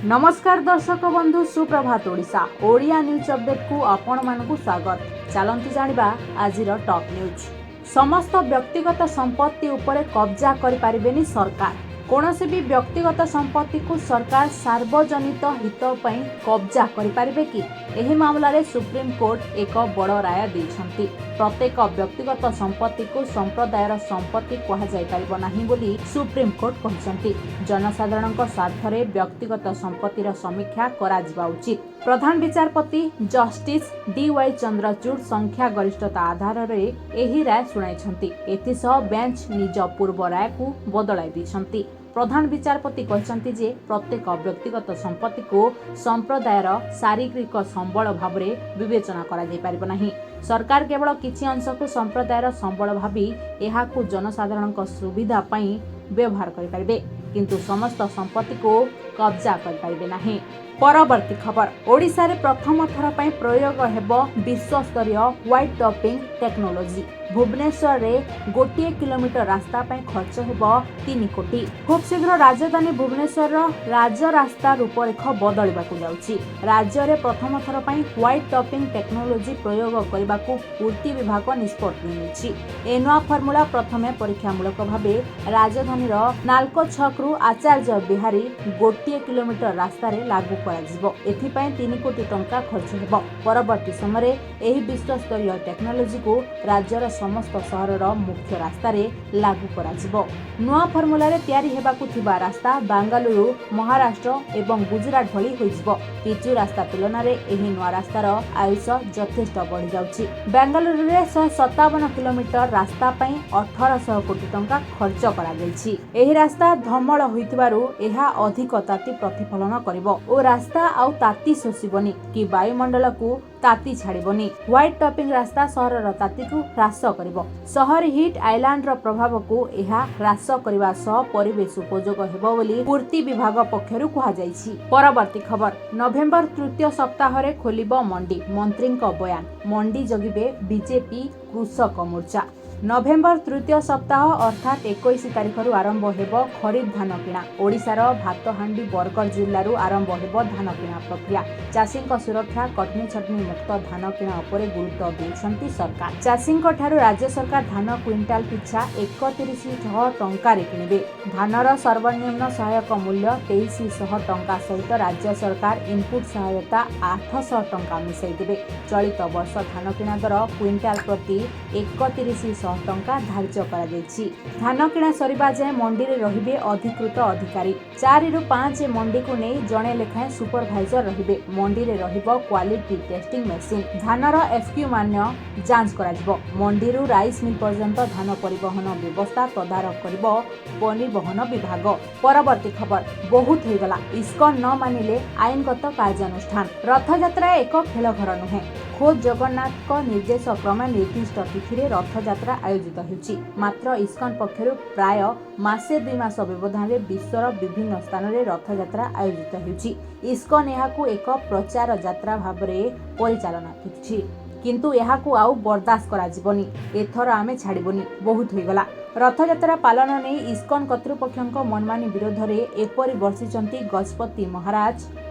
ନମସ୍କାର ଦର୍ଶକ ବନ୍ଧୁ, ସୁପ୍ରଭାତ। ଓଡ଼ିଶା ଓଡ଼ିଆ ନ୍ୟୁଜ୍ ଅପଡେଟ୍କୁ ଆପଣମାନଙ୍କୁ ସ୍ୱାଗତ। ଚାଲନ୍ତୁ ଜାଣିବା ଆଜିର ଟପ୍ ନ୍ୟୁଜ୍। ସମସ୍ତ ବ୍ୟକ୍ତିଗତ ସମ୍ପତ୍ତି ଉପରେ କବ୍ଜା କରିପାରିବେନି ସରକାର। କୌଣସି ବି ବ୍ୟକ୍ତିଗତ ସମ୍ପତ୍ତିକୁ ସରକାର ସାର୍ବଜନିତ ହିତ ପାଇଁ କବ୍ଜା କରିପାରିବେ କି? ଏହି ମାମଲାରେ ସୁପ୍ରିମକୋର୍ଟ ଏକ ବଡ଼ ରାୟ ଦେଇଛନ୍ତି। ପ୍ରତ୍ୟେକ ବ୍ୟକ୍ତିଗତ ସମ୍ପତ୍ତିକୁ ସମ୍ପ୍ରଦାୟର ସମ୍ପତ୍ତି କୁହାଯାଇପାରିବ ନାହିଁ ବୋଲି ସୁପ୍ରିମକୋର୍ଟ କହିଛନ୍ତି। ଜନସାଧାରଣଙ୍କ ସ୍ୱାର୍ଥରେ ବ୍ୟକ୍ତିଗତ ସମ୍ପତ୍ତିର ସମୀକ୍ଷା କରାଯିବା ଉଚିତ। ପ୍ରଧାନ ବିଚାରପତି ଜଷ୍ଟିସ୍ ଡି ୱାଇ ଚନ୍ଦ୍ରଚୂଡ଼ ସଂଖ୍ୟାଗରିଷ୍ଠତା ଆଧାରରେ ଏହି ରାୟ ଶୁଣାଇଛନ୍ତି। ଏଥିସହ ବେଞ୍ଚ ନିଜ ପୂର୍ବ ରାୟକୁ ବଦଳାଇ ଦେଇଛନ୍ତି। ପ୍ରଧାନ ବିଚାରପତି କହିଛନ୍ତି ଯେ ପ୍ରତ୍ୟେକ ବ୍ୟକ୍ତିଗତ ସମ୍ପତ୍ତିକୁ ସମ୍ପ୍ରଦାୟର ଶାରୀରିକ ସମ୍ବଳ ଭାବରେ ବିବେଚନା କରାଯାଇପାରିବ ନାହିଁ। ସରକାର କେବଳ କିଛି ଅଂଶକୁ ସମ୍ପ୍ରଦାୟର ସମ୍ବଳ ଭାବି ଏହାକୁ ଜନସାଧାରଣଙ୍କ ସୁବିଧା ପାଇଁ ବ୍ୟବହାର କରିପାରିବେ, କିନ୍ତୁ ସମସ୍ତ ସମ୍ପତ୍ତିକୁ କବ୍ଜା କରିପାରିବେ ନାହିଁ। ପରବର୍ତ୍ତୀ ଖବର। ଓଡ଼ିଶାରେ ପ୍ରଥମ ଥର ପାଇଁ ପ୍ରୟୋଗ ହେବ ବିଶ୍ୱସ୍ତରୀୟ ହ୍ୱାଇଟ୍ ଟପିଂ ଟେକ୍ନୋଲୋଜି। ଭୁବନେଶ୍ୱରରେ 1 କିଲୋମିଟର ରାସ୍ତା ପାଇଁ ଖର୍ଚ୍ଚ ହେବ 3 କୋଟି। ଖୁବ୍ ଶୀଘ୍ର ରାଜଧାନୀ ଭୁବନେଶ୍ୱରର ରାଜରାସ୍ତା ରୂପରେଖ ବଦଳିବାକୁ ଯାଉଛି। ରାଜ୍ୟରେ ପ୍ରଥମ ଥର ପାଇଁ ହ୍ୱାଇଟ୍ ଟପିଂ ଟେକ୍ନୋଲୋଜି ପ୍ରୟୋଗ କରିବାକୁ ପୂର୍ତ୍ତି ବିଭାଗ ନିଷ୍ପତ୍ତି ନେଇଛି। ଏ ନୂଆ ଫର୍ମୁଲା ପ୍ରଥମେ ପରୀକ୍ଷାମୂଳକ ଭାବେ ରାଜଧାନୀର ନାଲକୋ ଛକରୁ ଆଚାର୍ଯ୍ୟ ବିହାରୀ 1 କିଲୋମିଟର ରାସ୍ତାରେ ଲାଗୁ କରାଯିବ। ଏଥିପାଇଁ 3 କୋଟି ଟଙ୍କା ଖର୍ଚ୍ଚ ହେବ। ପରବର୍ତ୍ତୀ ସମୟରେ ଏହି ବିଶ୍ୱସ୍ତରୀୟ ଟେକ୍ନୋଲୋଜିକୁ ରାଜ୍ୟର ସମସ୍ତ ସହରର ମୁଖ୍ୟ ରାସ୍ତାରେ ଲାଗୁ କରାଯିବ। ନୂଆ ଫର୍ମୁଲାରେ ତିଆରି ହେବାକୁ ଥିବା ରାସ୍ତା ବାଙ୍ଗାଲୁରୁ, ମହାରାଷ୍ଟ୍ର ଏବଂ ଗୁଜୁରାଟ ଭଳି ହୋଇଯିବ। ପିଚୁ ରାସ୍ତା ତୁଳନାରେ ଏହି ନୂଆ ରାସ୍ତାର ଆୟୁଷ ଯଥେଷ୍ଟ ବଢ଼ିଯାଉଛି। ବେଙ୍ଗାଲୁରୁରେ 157 କିଲୋମିଟର ରାସ୍ତା ପାଇଁ 1800 କୋଟି ଟଙ୍କା ଖର୍ଚ୍ଚ କରାଯାଇଛି। ଏହି ରାସ୍ତା ଧମଳ ହୋଇଥିବାରୁ ଏହା ଅଧିକ ତାତି ପ୍ରତିଫଳନ କରିବ ଓ ରାସ୍ତା ଆଉ ତାତି ଶୋଷିବନି କି ବାୟୁମଣ୍ଡଳକୁ ତାତି ଛାଡ଼ିବନି। ହ୍ୱାଇଟ୍ ଟପିଂ ରାସ୍ତା ସହରର ତାତିକୁ ହ୍ରାସ କରିବ। ସହରୀ ହିଟ୍ ଆଇଲାଣ୍ଡର ପ୍ରଭାବକୁ ଏହା ହ୍ରାସ କରିବା ସହ ପରିବେଶ ଉପଯୋଗ ହେବ ବୋଲି ପୂର୍ତ୍ତି ବିଭାଗ ପକ୍ଷରୁ କୁହାଯାଇଛି। ପରବର୍ତ୍ତୀ ଖବର। ନଭେମ୍ବର ତୃତୀୟ ସପ୍ତାହରେ ଖୋଲିବ ମଣ୍ଡି, ମନ୍ତ୍ରୀଙ୍କ ବୟାନ। ମଣ୍ଡି ଜଗିବେ ବିଜେପି କୃଷକ ମୋର୍ଚ୍ଚା। ନଭେମ୍ବର ତୃତୀୟ ସପ୍ତାହ ଅର୍ଥାତ୍ 21 ତାରିଖରୁ ଆରମ୍ଭ ହେବ ଖରିଫ ଧାନ କିଣା। ଓଡ଼ିଶାର ଭାତହାଣ୍ଡି ବରଗଡ଼ ଜିଲ୍ଲାରୁ ଆରମ୍ଭ ହେବ ଧାନ କିଣା ପ୍ରକ୍ରିୟା। ଚାଷୀଙ୍କ ସୁରକ୍ଷା, କଟନୀ ଛଟନୀ ମୁକ୍ତ ଧାନ କିଣା ଉପରେ ଗୁରୁତ୍ୱ ଦେଉଛନ୍ତି ସରକାର। ଚାଷୀଙ୍କଠାରୁ ରାଜ୍ୟ ସରକାର ଧାନ କୁଇଣ୍ଟାଲ ପିଛା 3100 ଟଙ୍କାରେ କିଣିବେ। ଧାନର ସର୍ବନିମ୍ନ ସହାୟକ ମୂଲ୍ୟ 2300 ଟଙ୍କା ସହିତ ରାଜ୍ୟ ସରକାର ଇନପୁଟ୍ ସହାୟତା 800 ଟଙ୍କା ମିଶାଇ ଦେବେ। ଚଳିତ ବର୍ଷ ଧାନ କିଣା ଦର କୁଇଣ୍ଟାଲ ପ୍ରତି 3100 ଟଙ୍କା ଧାର୍ଯ୍ୟ କରାଯାଇଛି। ଧାନ କିଣା ସରିବା ଯାଏଁ ମଣ୍ଡିରେ ରହିବେ ଅଧିକୃତ ଅଧିକାରୀ। ଚାରିରୁ ପାଞ୍ଚ ମଣ୍ଡିକୁ ନେଇ ଜଣେ ଲେଖାଏଁ ସୁପରଭାଇଜର ରହିବେ। ମଣ୍ଡିରେ ରହିବ କ୍ୱାଲିଟି ଟେଷ୍ଟିଂ ମେସିନ୍। ଧାନର ଏଫ୍କ୍ୟୁ ମାନ ଯାଞ୍ଚ କରାଯିବ। ମଣ୍ଡିରୁ ରାଇସ୍ ମିଲ୍ ପର୍ଯ୍ୟନ୍ତ ଧାନ ପରିବହନ ବ୍ୟବସ୍ଥା ତଦାରଖ କରିବ ପରିବହନ ବିଭାଗ। ପରବର୍ତ୍ତୀ ଖବର। ବହୁତ ହୋଇଗଲା, ଇସ୍କନ ନ ମାନିଲେ ଆଇନଗତ କାର୍ଯ୍ୟାନୁଷ୍ଠାନ। ରଥଯାତ୍ରା ଏକ ଖେଳଘର ନୁହେଁ। ଖୋଦ୍ ଜଗନ୍ନାଥଙ୍କ ନିର୍ଦ୍ଦେଶ କ୍ରମେ ନିର୍ଦ୍ଦିଷ୍ଟ ତିଥିରେ ରଥଯାତ୍ରା ଆୟୋଜିତ ହେଉଛି। ମାତ୍ର ଇସ୍କନ ପକ୍ଷରୁ ପ୍ରାୟ ମାସେ 2 ମାସ ବ୍ୟବଧାନରେ ବିଶ୍ୱର ବିଭିନ୍ନ ସ୍ଥାନରେ ରଥଯାତ୍ରା ଆୟୋଜିତ ହେଉଛି। ଇସ୍କନ ଏହାକୁ ଏକ ପ୍ରଚାର ଯାତ୍ରା ଭାବରେ ପରିଚାଳନା କରୁଛି। କିନ୍ତୁ ଏହାକୁ ଆଉ ବରଦାସ୍ତ କରାଯିବନି। ଏଥର ଆମେ ଛାଡ଼ିବୁନି। ବହୁତ ହୋଇଗଲା। ରଥଯାତ୍ରା ପାଳନ ନେଇ ଇସ୍କନ କର୍ତ୍ତୃପକ୍ଷଙ୍କ ମନମାନି ବିରୋଧରେ ଏପରି ବର୍ଷିଛନ୍ତି ଗଜପତି ମହାରାଜ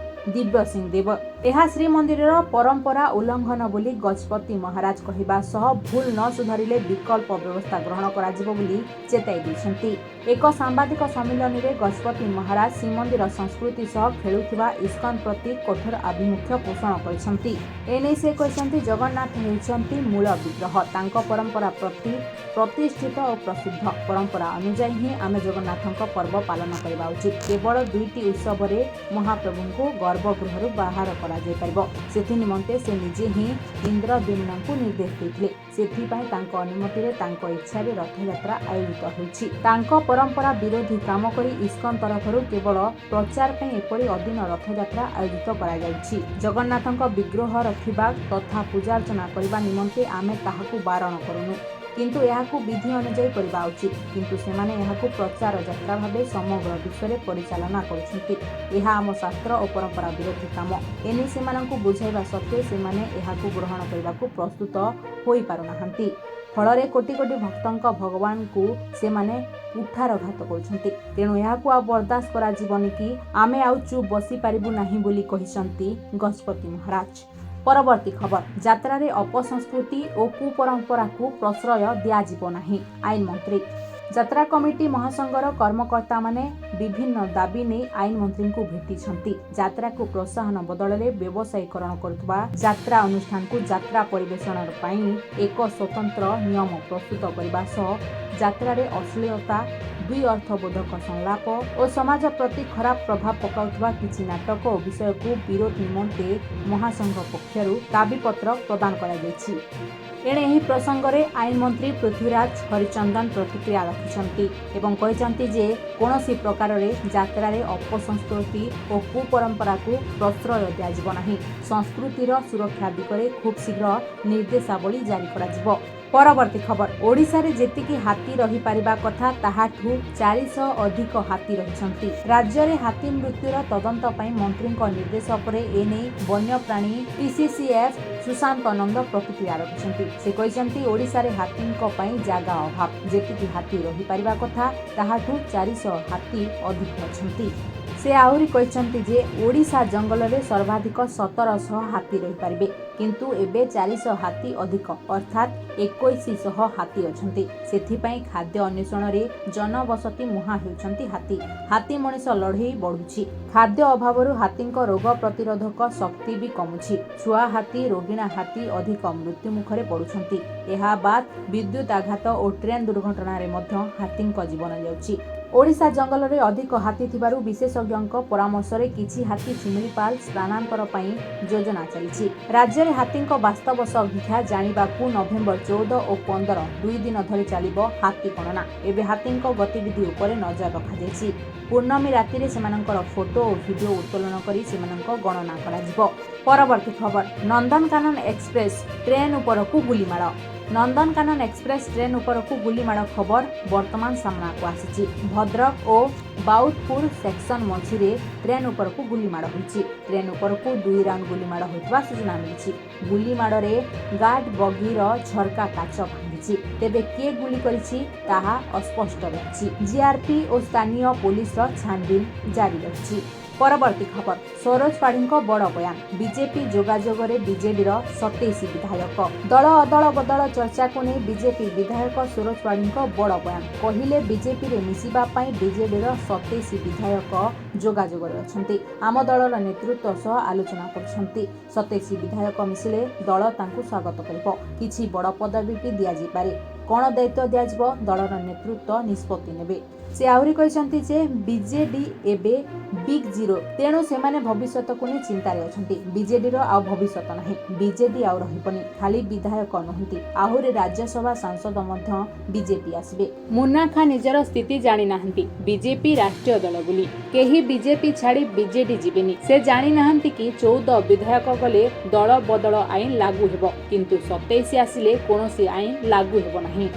ଦିବ୍ୟ ସିଂ ଦେବ। ଏହା ଶ୍ରୀମନ୍ଦିରର ପରମ୍ପରା ଉଲ୍ଲଂଘନ ବୋଲି ଗଜପତି ମହାରାଜ କହିବା ସହ ଭୁଲ ନ ସୁଧାରିଲେ ବିକଳ୍ପ ବ୍ୟବସ୍ଥା ଗ୍ରହଣ କରାଯିବ ବୋଲି ଚେତାଇ ଦେଇଛନ୍ତି। ଏକ ସାମ୍ବାଦିକ ସମ୍ମିଳନୀରେ ଗଜପତି ମହାରାଜ ଶ୍ରୀମନ୍ଦିର ସଂସ୍କୃତି ସହ ଖେଳୁଥିବା ଇସ୍କନ ପ୍ରତି କଠୋର ଆଭିମୁଖ୍ୟ ପୋଷଣ କରିଛନ୍ତି। ଏନେଇ ସେ କହିଛନ୍ତି, ଜଗନ୍ନାଥ ହେଉଛନ୍ତି ମୂଳ ବିଗ୍ରହ। ତାଙ୍କ ପରମ୍ପରା ପ୍ରତି ପ୍ରତିଷ୍ଠିତ ଓ ପ୍ରସିଦ୍ଧ। ପରମ୍ପରା ଅନୁଯାୟୀ ହିଁ ଆମେ ଜଗନ୍ନାଥଙ୍କ ପର୍ବ ପାଳନ କରିବା ଉଚିତ। କେବଳ ଦୁଇଟି ଉତ୍ସବରେ ମହାପ୍ରଭୁଙ୍କୁ ଗର୍ଭଗୃହରୁ ବାହାର କରାଯାଇପାରିବ। ସେଥି ନିମନ୍ତେ ସେ ନିଜେ ହିଁ ଇନ୍ଦ୍ରଦ୍ୟୁମ୍ନଙ୍କୁ ନିର୍ଦ୍ଦେଶ ଦେଇଥିଲେ। ସେଥିପାଇଁ ତାଙ୍କ ଅନୁମତିରେ, ତାଙ୍କ ଇଚ୍ଛାରେ ରଥଯାତ୍ରା ଆୟୋଜିତ ହେଉଛି। ତାଙ୍କ ପରମ୍ପରା ବିରୋଧୀ କାମ କରି ଇସ୍କନ ତରଫରୁ କେବଳ ପ୍ରଚାର ପାଇଁ ଏପରି ଅଦିନ ରଥଯାତ୍ରା ଆୟୋଜିତ କରାଯାଉଛି। ଜଗନ୍ନାଥଙ୍କ ବିଗ୍ରହ ରଖିବା ତଥା ପୂଜାର୍ଚ୍ଚନା କରିବା ନିମନ୍ତେ ଆମେ କାହାକୁ ବାରଣ କରୁନୁ। କିନ୍ତୁ ଏହାକୁ ବିଧି ଅନୁଯାୟୀ କରିବା ଉଚିତ। କିନ୍ତୁ ସେମାନେ ଏହାକୁ ପ୍ରଚାର ଯାତ୍ରା ଭାବେ ସମଗ୍ର ବିଶ୍ୱରେ ପରିଚାଳନା କରୁଛନ୍ତି। ଏହା ଆମ ଶାସ୍ତ୍ର ଓ ପରମ୍ପରା ବିରୋଧୀ କାମ। ଏନେଇ ସେମାନଙ୍କୁ ବୁଝାଇବା ସତ୍ତ୍ୱେ ସେମାନେ ଏହାକୁ ଗ୍ରହଣ କରିବାକୁ ପ୍ରସ୍ତୁତ ହୋଇପାରୁନାହାନ୍ତି। ଫଳରେ କୋଟି କୋଟି ଭକ୍ତଙ୍କ ଭଗବାନଙ୍କୁ ସେମାନେ କୁଠାରଘାତ କରୁଛନ୍ତି। ତେଣୁ ଏହାକୁ ଆଉ ବରଦାସ୍ତ କରାଯିବନି କି ଆମେ ଆଉ ଚୁପ୍ ବସିପାରିବୁ ନାହିଁ ବୋଲି କହିଛନ୍ତି ଗଜପତି ମହାରାଜ। ପରବର୍ତ୍ତୀ ଖବର, ଯାତ୍ରାରେ ଅପସଂସ୍କୃତି ଓ କୁପରମ୍ପରାକୁ ପ୍ରଶ୍ରୟ ଦିଆଯିବ ନାହିଁ, ଆଇନ ମନ୍ତ୍ରୀ। ଯାତ୍ରା କମିଟି ମହାସଂଘର କର୍ମକର୍ତ୍ତାମାନେ ବିଭିନ୍ନ ଦାବି ନେଇ ଆଇନ ମନ୍ତ୍ରୀଙ୍କୁ ଭେଟିଛନ୍ତି। ଯାତ୍ରାକୁ ପ୍ରୋତ୍ସାହନ ବଦଳରେ ବ୍ୟବସାୟୀକରଣ କରୁଥିବା ଯାତ୍ରା ଅନୁଷ୍ଠାନକୁ ଯାତ୍ରା ପରିବେଷଣ ପାଇଁ ଏକ ସ୍ୱତନ୍ତ୍ର ନିୟମ ପ୍ରସ୍ତୁତ କରିବା ସହ ଯାତ୍ରାରେ ଅଶ୍ଳୀଳତା, ଦ୍ୱି ଅର୍ଥବୋଧକ ସଂଳାପ ଓ ସମାଜ ପ୍ରତି ଖରାପ ପ୍ରଭାବ ପକାଉଥିବା କିଛି ନାଟକ ଓ ବିଷୟକୁ ବିରୋଧ ନିମନ୍ତେ ମହାସଂଘ ପକ୍ଷରୁ ଦାବିପତ୍ର ପ୍ରଦାନ କରାଯାଇଛି। ଏଣେ ଏହି ପ୍ରସଙ୍ଗରେ ଆଇନ ମନ୍ତ୍ରୀ ପୃଥ୍ୱୀରାଜ ହରିଚନ୍ଦନ ପ୍ରତିକ୍ରିୟା ରଖିଛନ୍ତି ଏବଂ କହିଛନ୍ତି ଯେ କୌଣସି ପ୍ରକାରରେ ଯାତ୍ରାରେ ଅପସଂସ୍କୃତି ଓ କୁପରମ୍ପରାକୁ ପ୍ରଶ୍ରୟ ଦିଆଯିବ ନାହିଁ। ସଂସ୍କୃତିର ସୁରକ୍ଷା ଦିଗରେ ଖୁବ୍ ଶୀଘ୍ର ନିର୍ଦ୍ଦେଶାବଳୀ ଜାରି କରାଯିବ। ପରବର୍ତ୍ତୀ ଖବର, ଓଡ଼ିଶାରେ ଯେତିକି ହାତୀ ରହିପାରିବା କଥା ତାହାଠୁ 400 ଅଧିକ ହାତୀ ରହିଛନ୍ତି। ରାଜ୍ୟରେ ହାତୀ ମୃତ୍ୟୁର ତଦନ୍ତ ପାଇଁ ମନ୍ତ୍ରୀଙ୍କ ନିର୍ଦ୍ଦେଶ ପରେ ଏନେଇ ବନ୍ୟପ୍ରାଣୀ ପିସିସିଏଫ୍ ସୁଶାନ୍ତ ନନ୍ଦ ପ୍ରତିକ୍ରିୟା ରଖିଛନ୍ତି। ସେ କହିଛନ୍ତି, ଓଡ଼ିଶାରେ ହାତୀଙ୍କ ପାଇଁ ଜାଗା ଅଭାବ। ଯେତିକି ହାତୀ ରହିପାରିବା କଥା ତାହାଠୁ 400 ହାତୀ ଅଧିକ ଅଛନ୍ତି। ସେ ଆହୁରି କହିଛନ୍ତି ଯେ ଓଡ଼ିଶା ଜଙ୍ଗଲରେ ସର୍ବାଧିକ 1700 ହାତୀ ରହିପାରିବେ, କିନ୍ତୁ ଏବେ 400 ହାତୀ ଅଧିକ ଅର୍ଥାତ୍ 2100 ହାତୀ ଅଛନ୍ତି। ସେଥିପାଇଁ ଖାଦ୍ୟ ଅନ୍ୱେଷଣରେ ଜନବସତି ମୁହାଁ ହେଉଛନ୍ତି ହାତୀ। ହାତୀ ମଣିଷ ଲଢ଼େଇ ବଢ଼ୁଛି। ଖାଦ୍ୟ ଅଭାବରୁ ହାତୀଙ୍କ ରୋଗ ପ୍ରତିରୋଧକ ଶକ୍ତି ବି କମୁଛି। ଛୁଆ ହାତୀ, ରୋଗିଣା ହାତୀ ଅଧିକ ମୃତ୍ୟୁମୁଖରେ ପଡ଼ୁଛନ୍ତି। ଏହା ବାଦ୍ ବିଦ୍ୟୁତ୍ ଆଘାତ ଓ ଟ୍ରେନ୍ ଦୁର୍ଘଟଣାରେ ମଧ୍ୟ ହାତୀଙ୍କ ଜୀବନ ଯାଉଛି। ଓଡ଼ିଶା ଜଙ୍ଗଲରେ ଅଧିକ ହାତୀ ଥିବାରୁ ବିଶେଷଜ୍ଞଙ୍କ ପରାମର୍ଶରେ କିଛି ହାତୀ ଶିମିଳିପାଳ ସ୍ଥାନାନ୍ତର ପାଇଁ ଯୋଜନା ଚାଲିଛି। ରାଜ୍ୟରେ ହାତୀଙ୍କ ବାସ୍ତବ ସଂଖ୍ୟା ଜାଣିବାକୁ ନଭେମ୍ବର 14 ଓ 15 2 ଦିନ ଧରି ଚାଲିବ ହାତୀ ଗଣନା। ଏବେ ହାତୀଙ୍କ ଗତିବିଧି ଉପରେ ନଜର ରଖାଯାଇଛି। ପୂର୍ଣ୍ଣମୀ ରାତିରେ ସେମାନଙ୍କର ଫଟୋ ଓ ଭିଡିଓ ଉତ୍ତୋଳନ କରି ସେମାନଙ୍କ ଗଣନା କରାଯିବ। ପରବର୍ତ୍ତୀ ଖବର, ନନ୍ଦନକାନନ ଏକ୍ସପ୍ରେସ୍ ଟ୍ରେନ୍ ଉପରକୁ ଗୁଳିମାଡ଼। ନନ୍ଦନକାନନ ଏକ୍ସପ୍ରେସ୍ ଟ୍ରେନ୍ ଉପରକୁ ଗୁଳିମାଡ଼ ଖବର ବର୍ତ୍ତମାନ ସାମ୍ନାକୁ ଆସିଛି। ଭଦ୍ରକ ଓ ବାଉଦପୁର ସେକ୍ସନ ମଝିରେ ଟ୍ରେନ୍ ଉପରକୁ ଗୁଳିମାଡ଼ ହୋଇଛି। ଟ୍ରେନ୍ ଉପରକୁ ଦୁଇ ରାଉଣ୍ଡ ଗୁଳିମାଡ଼ ହୋଇଥିବା ସୂଚନା ମିଳିଛି। ଗୁଳିମାଡ଼ରେ ଗାର୍ଡ ବଗିର ଝରକା କାଚ ଭାଙ୍ଗିଛି। ତେବେ କିଏ ଗୁଳି କରିଛି ତାହା ଅସ୍ପଷ୍ଟ ରହିଛି। ଜିଆର୍ପି ଓ ସ୍ଥାନୀୟ ପୋଲିସର ଛାନଭିନ୍ ଜାରି ରହିଛି। ପରବର୍ତ୍ତୀ ଖବର, ସରୋଜ ପାଢ଼ୀଙ୍କ ବଡ଼ ବୟାନ, ବିଜେପି ଯୋଗାଯୋଗରେ ବିଜେଡିର 27 ବିଧାୟକ। ଦଳ ଅଦଳ ବଦଳ ଚର୍ଚ୍ଚାକୁ ନେଇ ବିଜେପି ବିଧାୟକ ସରୋଜ ପାଢ଼ୀଙ୍କ ବଡ଼ ବୟାନ। କହିଲେ, ବିଜେପିରେ ମିଶିବା ପାଇଁ ବିଜେଡିର 27 ବିଧାୟକ ଯୋଗାଯୋଗରେ ଅଛନ୍ତି। ଆମ ଦଳର ନେତୃତ୍ୱ ସହ ଆଲୋଚନା କରୁଛନ୍ତି। 27 ବିଧାୟକ ମିଶିଲେ ଦଳ ତାଙ୍କୁ ସ୍ୱାଗତ କରିବ। କିଛି ବଡ଼ ପଦବୀ ବି ଦିଆଯାଇପାରେ। କ'ଣ ଦାୟିତ୍ୱ ଦିଆଯିବ, ଦଳର ନେତୃତ୍ୱ ନିଷ୍ପତ୍ତି ନେବେ। ସେ ଆହୁରି କହିଛନ୍ତି ଯେ ବିଜେଡି ଏବେ ବିଗ୍ ଜିରୋ, ତେଣୁ ସେମାନେ ଭବିଷ୍ୟତକୁ ନେଇ ଚିନ୍ତାରେ ଅଛନ୍ତି। ବିଜେଡିର ଆଉ ଭବିଷ୍ୟତ ନାହିଁ। ବିଜେଡି ଆଉ ରହିବନି। ଖାଲି ବିଧାୟକ ନୁହନ୍ତି, ଆହୁରି ରାଜ୍ୟସଭା ସାଂସଦ ମଧ୍ୟ ବିଜେପି ଆସିବେ। ମୁନ୍ନା ଖାଁ ନିଜର ସ୍ଥିତି ଜାଣିନାହାନ୍ତି, ବିଜେପି ରାଷ୍ଟ୍ରୀୟ ଦଳ ବୋଲି। କେହି ବିଜେପି ଛାଡ଼ି ବିଜେଡି ଯିବେନି। ସେ ଜାଣିନାହାନ୍ତି କି 14 ବିଧାୟକ ଗଲେ ଦଳ ବଦଳ ଆଇନ ଲାଗୁ ହେବ, କିନ୍ତୁ 27 ଆସିଲେ କୌଣସି ଆଇନ ଲାଗୁ ହେବ ନାହିଁ।